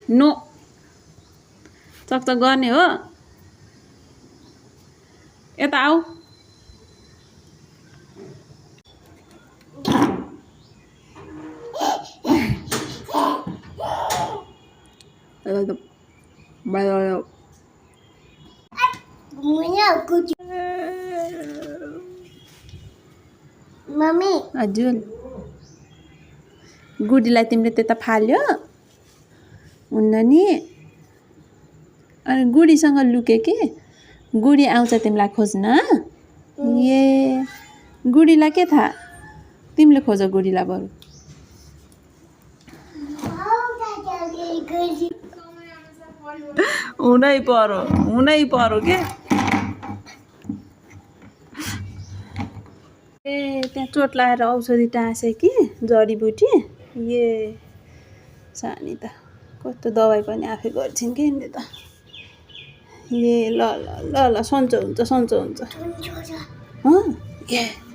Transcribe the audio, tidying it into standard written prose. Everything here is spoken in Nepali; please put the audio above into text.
नो चकचक गर्ने हो यता आऊ मम्मी हजुर गुडीलाई तिमीले त्यता फाल्यो हुन्न नि अनि गुडीसँग लुके कि गुडी आउँछ तिमीलाई खोज्न ए गुडीलाई के थाहा तिमीले खोज गुडीलाई बरु हुनै पर्यो के ए त्यहाँ चोट लगाएर औषधि टाँसे कि जडीबुटी ए सानी त कस्तो दबाई पनि आफै गर्छिन् कि यिनले त ए ल ल ल ल सन्चो हुन्छ ए